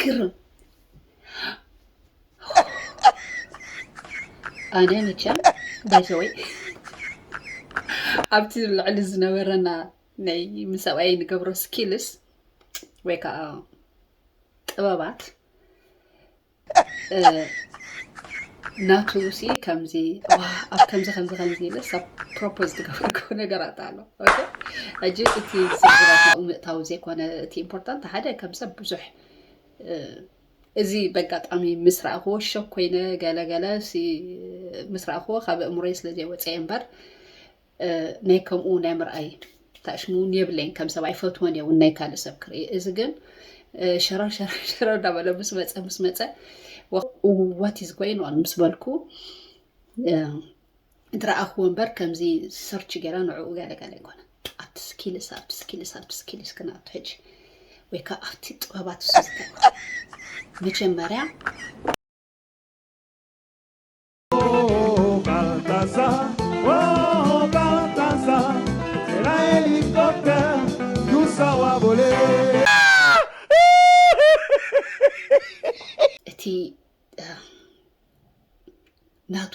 ግርም። ኣነ መቸም ባይዘወይ ኣብቲ ልዕሊ ዝነበረና ናይ ምስ ሰብኣይ ንገብሮ ስኪልስ ወይ ከዓ ጥበባት ናቱ ሲ ከምዚ ኣብ ከምዚ ከምዚ ከምዚ ኢለ ሰብ ፕሮፖዝ ትገብርኩ ነገራት ኣሎ። ሕጂ እቲ ዝርዝራት ናብኡ ምእታው ዘይኮነ እቲ ኢምፖርታንት ሓደ ከም ሰብ ብዙሕ እዚ በጋጣሚ ምስ ረኣኽዎ ሸክ ኮይነ ገለገለ ምስ ረኣኽዎ ካብ ኣእምሮይ ስለ ዘይወፀ እምበር ናይ ከምኡ ናይ ምርኣይ ታሽሙ እውን የብለይን። ከም ሰብ ኣይፈትዎን እየ እውን ናይ ካልእ ሰብ ክርኢ። እዚ ግን ሸረር ሸረር ሸረር እንዳበለ ምስ መፀ ምስ መፀ what is going on ምስ በልኩ ድረኣኽዎ እምበር ከምዚ ሰርች ገይረ ንዕኡ ገለ ገለ ኣይኮነ። ኣብቲ ስኪልስ ኣብቲ ስኪልስ ኣብቲ ስኪልስ ክነኣቱ ሕጂ ወይ ከዓ ኣብቲ ጥበባት እሱ ዝገባ መጀመርያ Baltasar, oh Baltasar, c'est la hélicoptère, tout ça va voler. እቲ ናቱ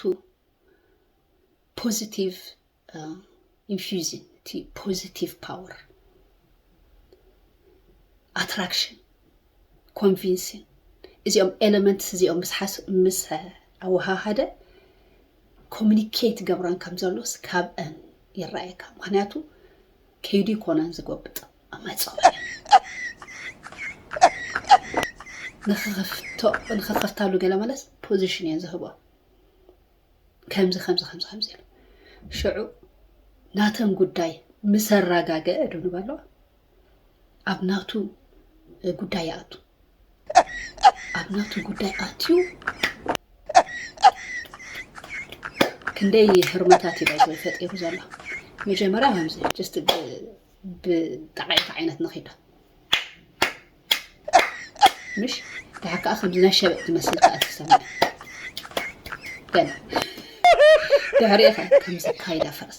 ፖዚቲቭ ኢንፊውዚን እቲ ፖዚቲቭ ፓወር ኣትራክሽን ኮንቪንሲን እዚኦም ኤለመንትስ እዚኦም ምስ ሓስ ምስ ኣወሃሃደ ኮሚኒኬት ገብረን ከም ዘሎስ ካብአን ይረኣየካ። ምክንያቱ ከይዱ ይኮነን ዝጎብጥ ኣማፀዋ ንክከፍታሉ ገለ መለስ ፖዚሽን እየን ዝህቦ። ከምዚ ከምዚ ከምዚ ከምዚ ኢሉ ሽዑ ናተን ጉዳይ ምስ ኣረጋገአ ዶ ንበሎ ኣብ ናቱ ጉዳይ ይኣቱ። ኣብ ናቱ ጉዳይ ኣትዩ ክንደይ ህርመታት እዩ ባይዘወይ ፈጢሩ ዘሎ። መጀመርያ ከምዚ ጀስት ብጣቂዕቲ ዓይነት ንኺዶ ምሽ ድሓር ከዓ ከምዚ ናይ ሸበጥ ዝመስል ከዓ ትሰምዕ ገለ ድሕሪኡ ከዓ ከምዚ ካይዳ ፈረስ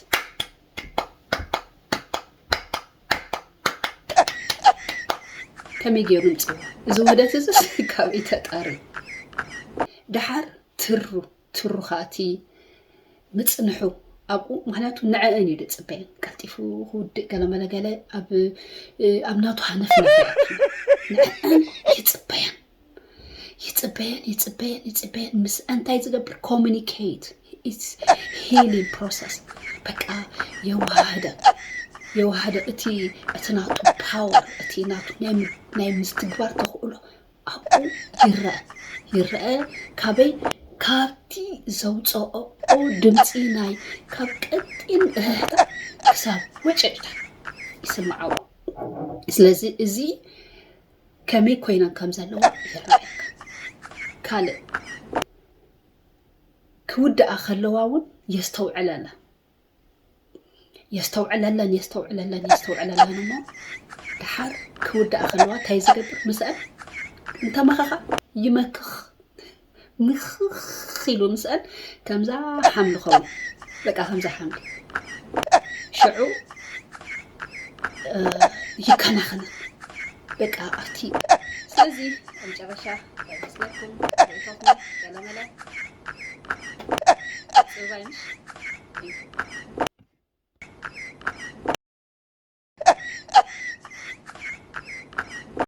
ከመይ ገይሩ ምፅዋ እዚ ውህደት እዚስ ካበይ ተጣርዩ ድሓር ትሩ ትሩ ከዓ እቲ ምፅንሑ ኣብኡ ምክንያቱ ንዐአን እዩ ዝፅበየን ቀልጢፉ ክውድእ ገለመለ ገለ ኣብ ኣብ ናቱ ሃነፍነፍ ንዐአን ይፅበየን ይፅበየን ይፅበየን ይፅበየን ምስ እንታይ ዝገብር communicate it's healing process በቃ የዋህደ የዋህደ እቲ እቲ ናቱ ፓወር እቲ ናቱ ናይ ምስትግባር ተኽእሎ ኣብኡ ይረአ ይረአ ካበይ ካብቲ ዘውፀኦ ድምፂ ናይ ካብ ቀጢን እህህታ ክሳብ ወጨጭታ ይስምዓዎ። ስለዚ እዚ ከመይ ኮይነን ከም ዘለዋ ይረኣየካ። ካልእ ክውድኣ ከለዋ እውን የስተውዕለለን የስተውዕለለን የስተውዕለለን የስተውዕለለን እሞ ድሓር ክውድኣ ከለዋ እንታይ ዝገብር ምስአን እንተመኸኻ ይመክኽ ምኽኽ ኢሉ ምስአን ከምዛ ሓምሊ ኸውን በቃ ከምዛ ሓምሊ ሽዑ ይከናኸነን በቃ ኣብቲ ስለዚ መጨረሻ ይመስለኩም ርእቶኩም ገለመለ ፅባይ ምሽ